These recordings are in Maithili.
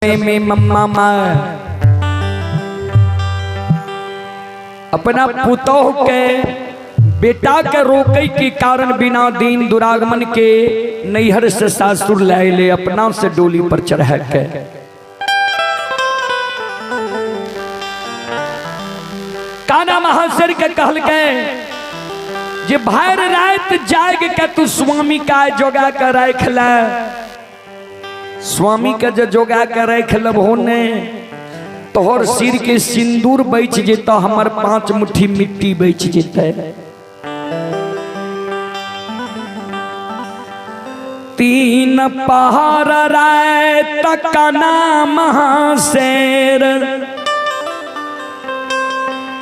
समय में मम्मा माँ अपना पुतोह के बेटा के रोके के कारण बिना दिन दुरागमन के नैहर से सासुर लाए ले अपना से डोली पर चढ़ के काना महाशर के कहल के जे भाई रात जाग के तू स्वामी का जोगा के राख ले। स्वामी के जे जोगा के राख लेबहो ने तोहर सिर के सिंदूर बच जेता, हमर 5 मुट्ठी मिट्टी बच जेते। 3 पहाड़ रात काना महाशेर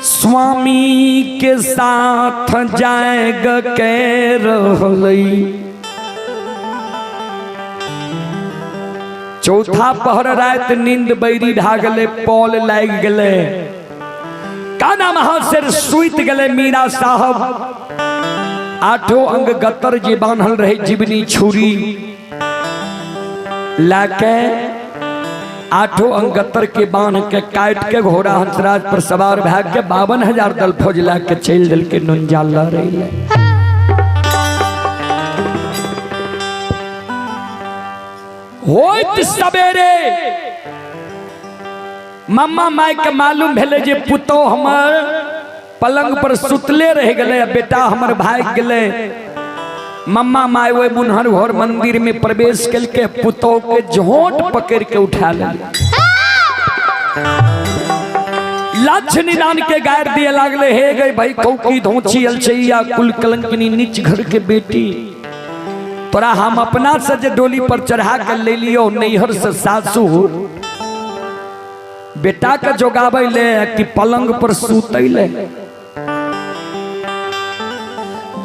स्वामी के साथ जाएग के रहलई। चौथा पहर रात नींद बैरी ढागले, पौल लाग गले, काना महाशेर सुत गले। मीरा साहब आठों अंग गतर जे बान्हल रहे जीवनी छुरी लाके आठों अंग गतर के बांध के काट के घोड़ा हंसराज पर सवार भाग के 52,000 दल फौज ला के चल दिल के नुंजा लड़े। होइत सवेरे मम्मा माई के मालूम भेले जे पुतो हमर पलंग पर सुतले रह गए, बेटा हमर भाग गए। मम्मा माई वही मुनहर घर मंदिर में प्रवेश करके पुतो के झोंट पकड़ के उठा ले। लक्ष्य निदान के गार दिए लागले, हे गई भाई कौकी धोची अलचैया कुल कलंकिनी नीच घर के बेटी, तोरा हम अपना से जे डोली पर चढ़ा के ले लियो नैहर से सासुर, बेटा के जोगावे ले कि पलंग पर सुतै ले।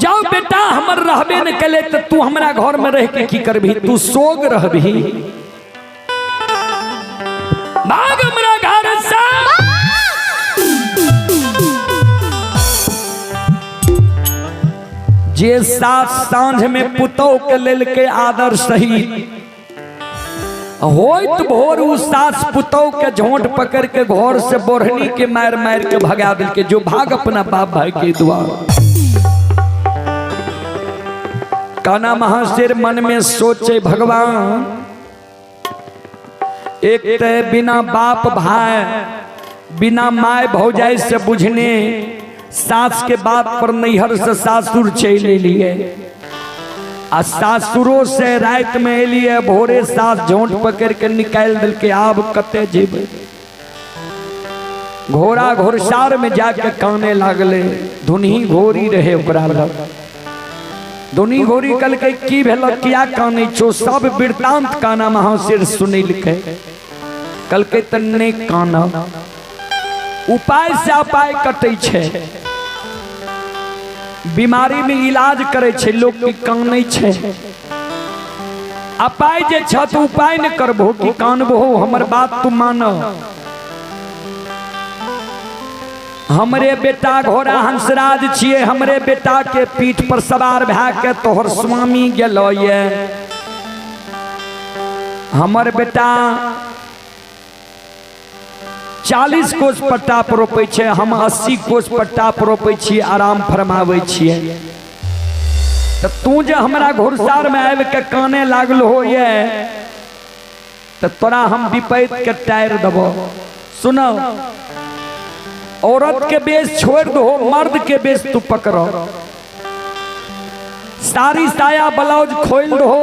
जाओ बेटा हमर रहबे न कले तो तू हमरा घर में रह के की करबी, तू सोग रहबी, भाग हमरा घर से। जे सात सांझ में पुतोह के लेल के आदर सहित होइत भोर उ सास पुतोह के झोंट पकड़ के घर से बोरहनी के मार मार के भगा दिल के, जो भाग अपना बाप भाई के द्वार। काना महाशेर मन में सोचे भगवान एक ते बिना बाप भाई बिना my भौजाई से बुझने सास के बात पर नैहर से सासुर चल लिए, आ सासुरो से रात में एलिए भोरे सास झोंट पकड़ के निकाल दिल के आब कते जेबै। घोड़ा घोड़सार में जाके काने लागले, धुनही घोड़ी रहे ओकरा लग। धुनी घोड़ी कल के की भेल किया काने छो, सब वृत्तांत काना महाशेर सुनिलकै। कल के तन्ने काना उपाय से अपाय कटै छै, बीमारी में इलाज करे छै लोग की कानै छै। अपाय जे छ तो उपाय न करबो कि कानबो, हमर बात तू मान। हमरे बेटा घोड़ा हंसराज छिए, हमरे बेटा के पीठ पर सवार भए के तोहर स्वामी गेलो ये। हमर बेटा 40 कोस पट्टा पर रोपै छै, हम 80 कोस पट्टा पर रोपै छियै, आराम फरमाबै छियै। तऽ तू जे हमरा घुरसार में आबि के काने लागल हो ये तऽ तोरा हम विपैत के टायर देबो। सुनो, औरत के बेस छोड़ दो, मर्द के बेस तू पकड़ो। साड़ी साया ब्लाउज खोल दो,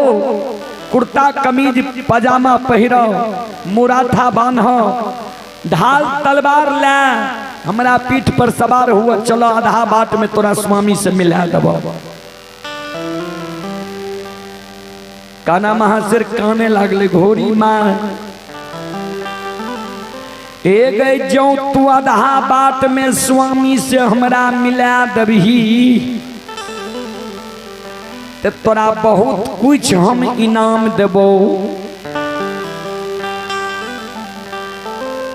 कुर्ता कमीज पजामा पहिरो, मुराथा बान्हो, ढाल तलवार ले हमरा पीठ पर सवार हुआ, चलो आधा बाट में तोरा स्वामी से मिला देबो। काना महाशेर काने लागले, घोड़ी माँ ए गई जो तू आधा बाट में स्वामी से हमरा मिला दबही ते तोरा बहुत कुछ हम इनाम देबो।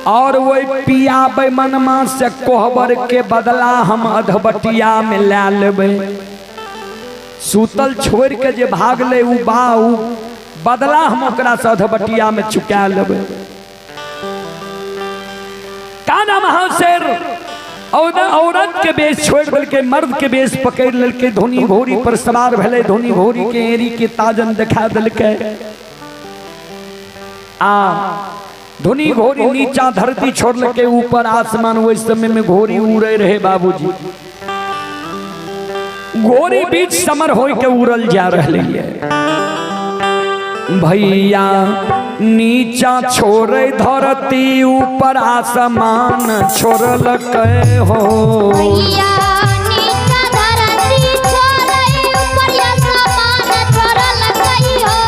और वही पिया बेमनमा से कोहबर के बदला हम अधबटिया में ला लेबै। सूतल छोड़ के जे भागले उ बाऊ बदला हम ओकरा से अधबटिया में चुका लेबै। काना महाशेर औरत के बेस छोड़ देलकै, मर्द के बेस पकड़ लेलकै। धोनी घोड़ी पर सवार भेलै, धोनी घोड़ी के एड़ी के ताजन देखा देलकै आ धोनी घोड़ी नीचा धरती छोड़लकै, ऊपर आसमान। ओहि समय में घोड़ी उड़े रहे बाबूजी, घोड़ी बीच समर होय के उड़ल जा रही है। भैया नीचा छोड़े धरती, ऊपर आसमान छोड़लकै हो। भैया नीचा धरती छोड़ै, ऊपर आसमान छोड़लकै हो।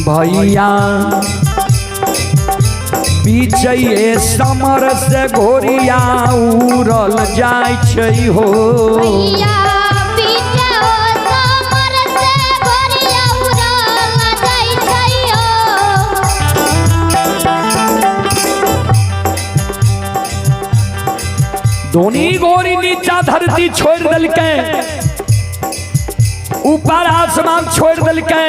भैया बीचैये समर से घोड़िया उड़ल जाइ छै हो। भैया बीच हो समर से घोड़िया उड़ल जाइ छै हो। धोनी घोड़ी नीचा धरती छोड़ देलकै, ऊपर आसमान छोड़ देलकै,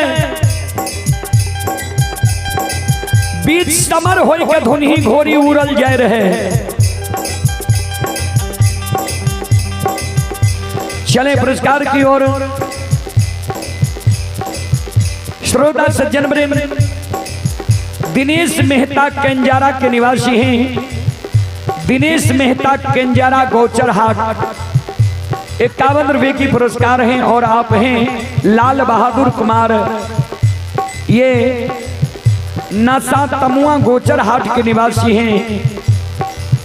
बीच समर होय के धुनही घोड़ी उड़ल जाय रहे। चले पुरस्कार की ओर। श्रोता सज्जन वृंद, दिनेश मेहता कंजारा के निवासी हैं। दिनेश मेहता कंजारा गोचरहाट 51 रुपए की पुरस्कार हैं और आप हैं लाल बहादुर कुमार, ये नसा तमुआ गोचरहाट के निवासी हैं।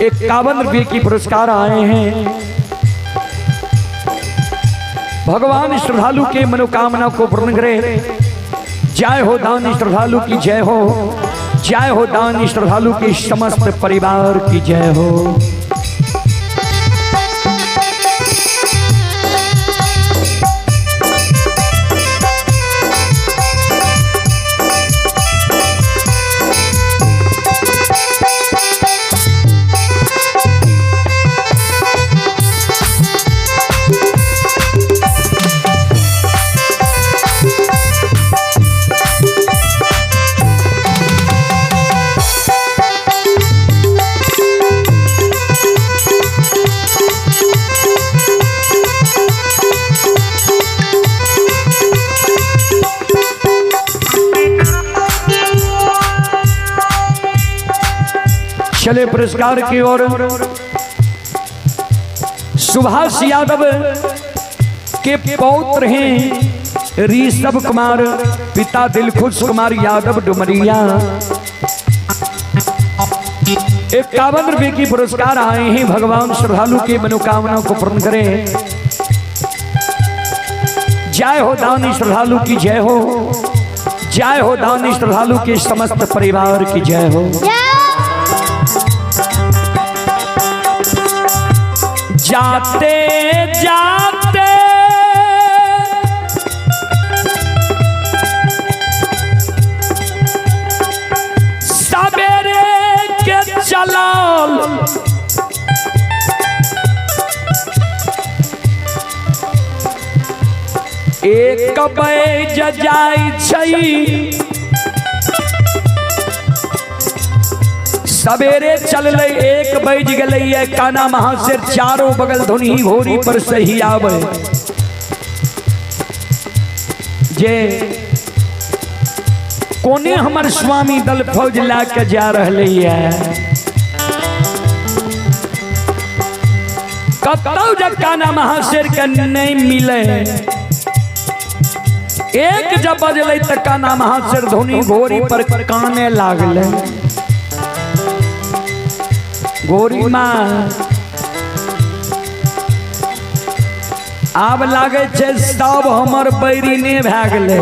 51 रुपए की पुरस्कार आए हैं। भगवान श्रद्धालु के मनोकामना को पूर्ण करे। जय हो दान श्रद्धालु की जय हो, जय हो दान श्रद्धालु के समस्त परिवार की जय हो। चले पुरस्कार की ओर। सुभाष यादव के पौत्र हैं ऋषभ कुमार, पिता दिलखुश कुमार यादव डुमरिया। 51 रुपए की पुरस्कार आए हैं। भगवान श्रद्धालु की मनोकामना को पूर्ण करें। जय हो दानी श्रद्धालु की जय हो, जय हो दानी श्रद्धालु के समस्त परिवार की जय हो। जाते जाते सवेरे के चलाल एक बज जाय छै। सवेरे चललै 1 बज गेलै, काना महाशेर चारों बगल धुनी घोड़ी पर सही आवे। जे कोने हमर स्वामी दल फौज ला के जा रहलै है, कतौ जब काना महाशेर के नहीं मिले। 1 जब बजलै त काना महाशेर धुनी घोड़ी पर काने लागलै। गोरी माँ आब लागे छै सब हमर बैरी ने भए गेलै,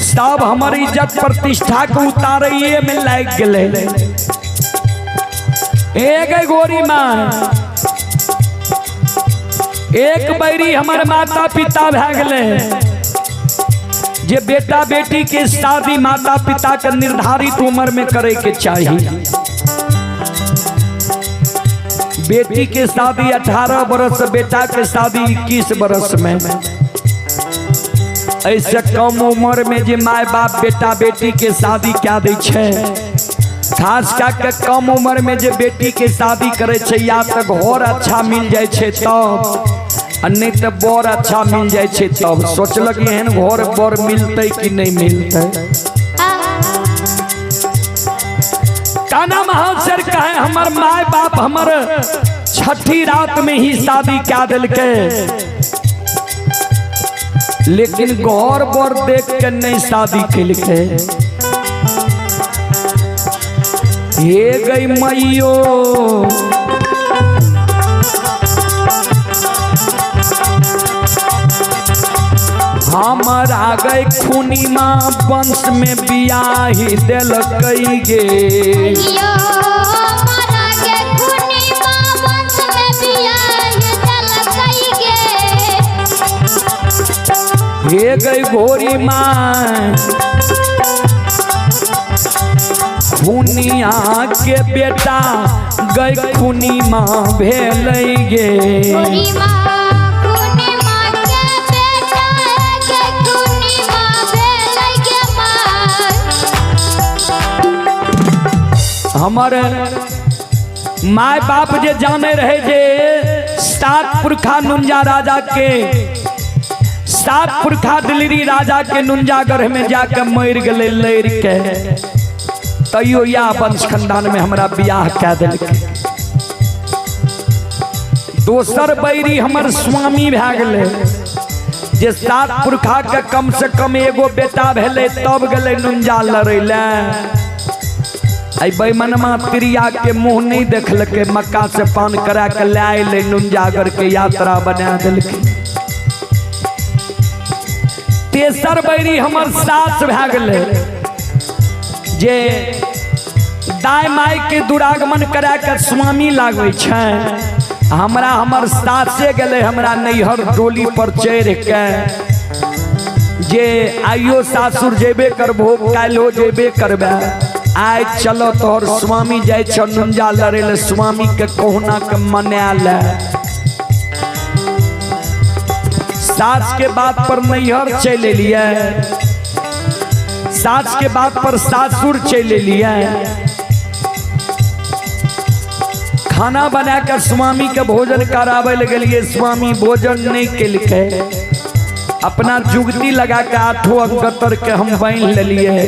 सब हमर इज्जत प्रतिष्ठा के उतारैये में लागि गेलै। ए गई गोरी माँ, एक बैरी हमर माता पिता भए गेलै, जे बेटा बेटी के शादी माता पिता के निर्धारित उम्र में करे के चाहिए। बेटी के शादी 18 बरस, बेटा के शादी 21 बरस में। ऐसे कम उम्र में जे माय बाप बेटा बेटी के शादी क्या दै छै, खास कए के कम उम्र में जे बेटी के शादी करे छै, या तऽ घर अच्छा मिल जाइ छै तब, आ नहीं तऽ बर अच्छा मिल जाइ छै तब। सोचलक एहन घर बर मिलतै कि नहीं मिलतै। काना महाशय कहे हमर माय बाप हमर छठी रात में ही शादी क्या दिलके, लेकिन घर बर देख के नहीं शादी केलके। हे गई मैयो हमारा गई खुनीमा वंश में बियाही दिलकै गे। यो मरा के खुनीमा वंश में बियाह देलकै गे। हे गई घोरी माँ खुनिया के बेटा गई खुनीमा भेलै गे। गोरी माँ खुनीमा के बेटा गे खुनीमा भेलै गे माँ। हमर माय बाप जे जाने रहे जे सात पुरखा नुंजा राजा के, सात पुरखा दिल्ली राजा के नुंजागढ़ में जाके मर गए लड़ के, तैयो या वंश खानदान में हमरा बियाह कह दिलकै। दोसर बैरी हमर स्वामी भए गेलै जे सात पुरखा के कम से कम एगो बेटा भेलै तब गेलै नुंजा लड़ै लए। आई बेमनमा तिरिया के मुंह नहीं देखलकै, मक्का से पान करा के ले अयलै नुंजागढ़ के यात्रा बना देलकै। तेसर बैरी हमर सास भए गेलै जे दाय माय के दुरागमन करा के स्वामी लागै छै, हमरा हमर सासे गेलै हमरा नैहर डोली पर चढ़ के जे आइयो सासुर जेबे करबो काल्हो जेबे करबे, आइ चलो तोहर स्वामी जाइ छौ नुंजा लड़ै ले, स्वामी के कहुना के मना ले। सास के बात पर नैहर चलि एलियै, सास के बात पर सासुर चलि एलियै, खाना बना के स्वामी के भोजन कराबै लए गेलियै, स्वामी भोजन नहीं केलकै, अपना जुगती लगा के आठो अंगतर के हम बान्हि लेलियै।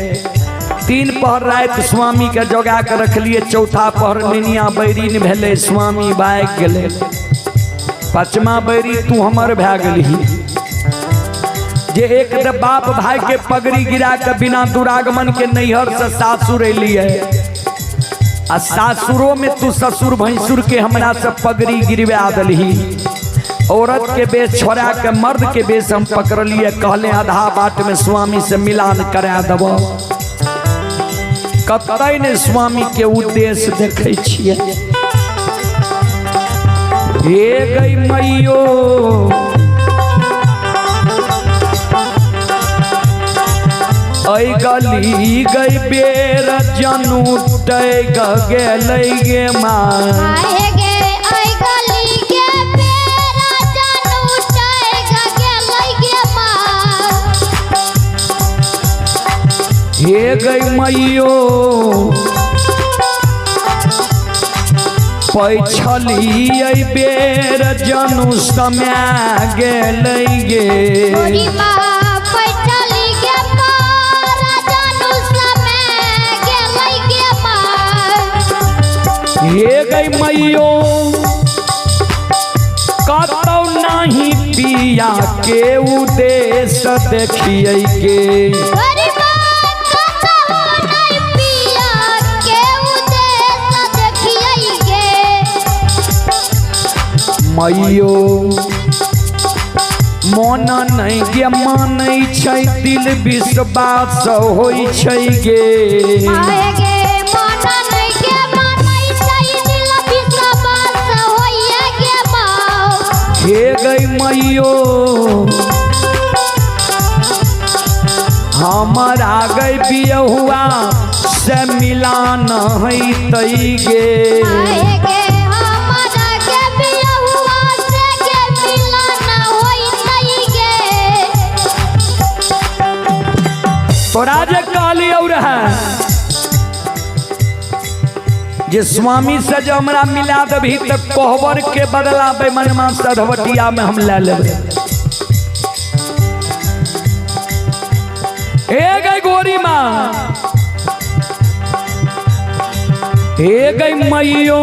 तीन पहर राति स्वामी के जोगा के रखलियै, चौथा पहर निनिया बैरीन भेलै, स्वामी भागि गेलै। पाँचमा बैरी तू हमर भए गेलही जे एक तऽ बाप भाई के पगड़ी गिरा के बिना दुरागमन के नैहर से सासुर एलियै, आ सासुरो में तू ससुर भैंसुर के हमरा से पगड़ी गिरवा दलही। औरत के बेस छोड़ा के मर्द के बेस हम पकड़लिए, कहले आधा बाट में स्वामी से मिलान करा देब। कतई ने स्वामी के उद्देश्य देखै छियै। हे गई मैयो ऐ गली गई बेर जनू टैग गेलै गे माँ। आहे गे ऐ गली के बेरा जानू टैग गेलै गे माँ। हे गई मैयो पैछली बेर जनू समय गेलै गे। गोरी माँ पैठली गे पार जानू समय गेलै गे माँ। हे गई मैयो कतौ नाही पिया के उद्देश्य देखियै गे। गोरी माँ कतहु नहि पिया के उद्देश्य देखियै गे। मैयो मन नहीं गे मानै छै दिल विश्वास होइ छै गे। आहे गे मन नहि गे मानै छै दिल विश्वास होइए गे माँ। हे गई मैयो हमारा गई बियहुआ से मिलान है तई गे। आहे गे हमरा गे बियहुआ से गे मिलन होइतै गे। तोरा जे कहली और है जे स्वामी से जो हमरा मिला देबही त कोहबर के बदला बेमनमा सधवटिया में हम ले लेबै। ए गई गोरी माँ, ए गई मैयो,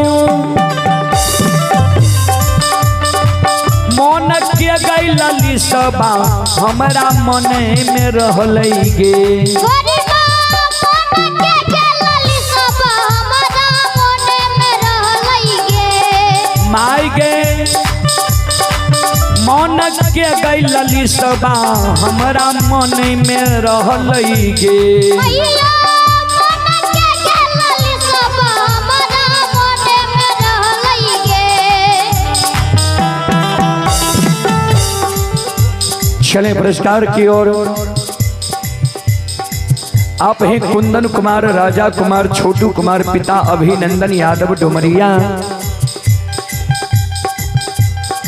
मन के गई लली सबा हमरा मने में रहलै गे। गोरी माँ मन के गेलली सब हमरा मने में रहलै गे। माई गे मन के गई लली सबा हमरा मने में रहलै गे। मैया मन के गेलली सब हमरा मने में रहलै गे। चले पुरस्कार की ओर। आप हैं कुंदन कुमार, राजा कुमार, छोटू कुमार, पिता अभिनंदन यादव डुमरिया।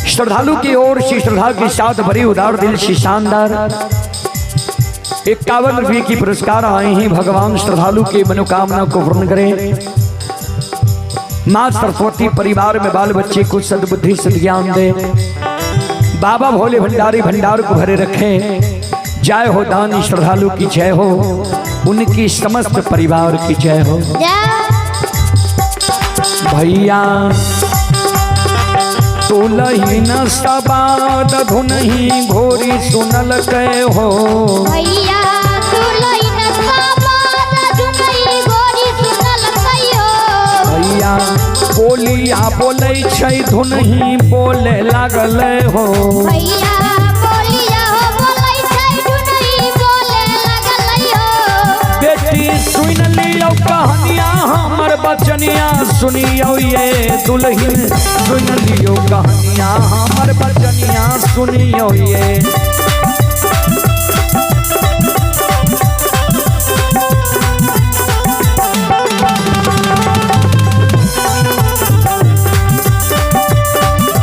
श्रद्धालु की ओर से श्रद्धा के साथ भरी उदार दिल से शानदार 51 रुपये की पुरस्कार आए हैं। भगवान श्रद्धालु की मनोकामना को पूर्ण करें। माँ सरस्वती परिवार में बाल बच्चे को सद्बुद्धि सद्ज्ञान दे। बाबा भोले भंडारी भंडार को भरे रखें। जय हो दानी श्रद्धालु की जय हो, उनकी समस्त परिवार की जय हो। जय भैया तुलही न सबाद धुनही घोरी सुनल के हो। भैया तुलई न सबाद धुनई गोरी सुनल कहियो। भैया बोलिया बोलै छै धुनही बोले लागल हो। भैया बोलिया हो बोलै छै धुनई बोले लागलै हो। बेटी सुन लियौ कहानिया हमर बचनिया सुनियौ ये दुल्हन, सुन लियौ कहानिया हमर बचनिया सुनियौ ये।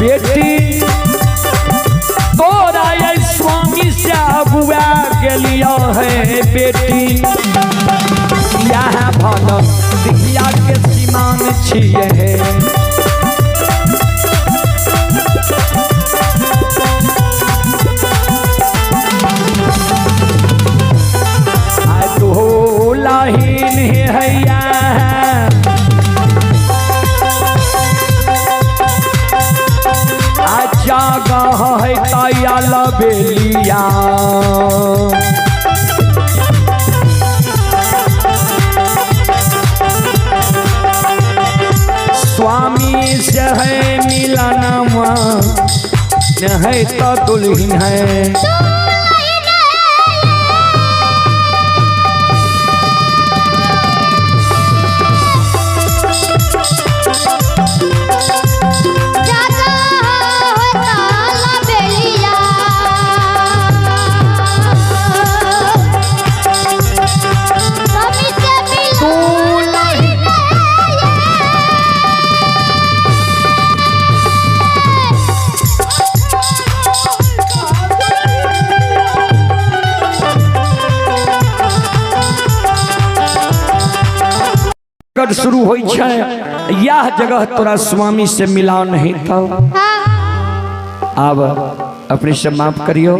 बेटी तोरा ये स्वामी से अगुआ गेलियो है बेटी, यह भल दिहिया के सीमान छिए है। आय तो लाहीन हैया आजा गह है ताया लबेलिया। स्वामी से है मिलनवा न है तो दुल्हन है। जगह होता लबेलिया। स्वामी से मिलन कट शुरू होइ छै यह जगह तोरा स्वामी से मिलान नहीं था। हाँ। आब अपने से माफ करियो।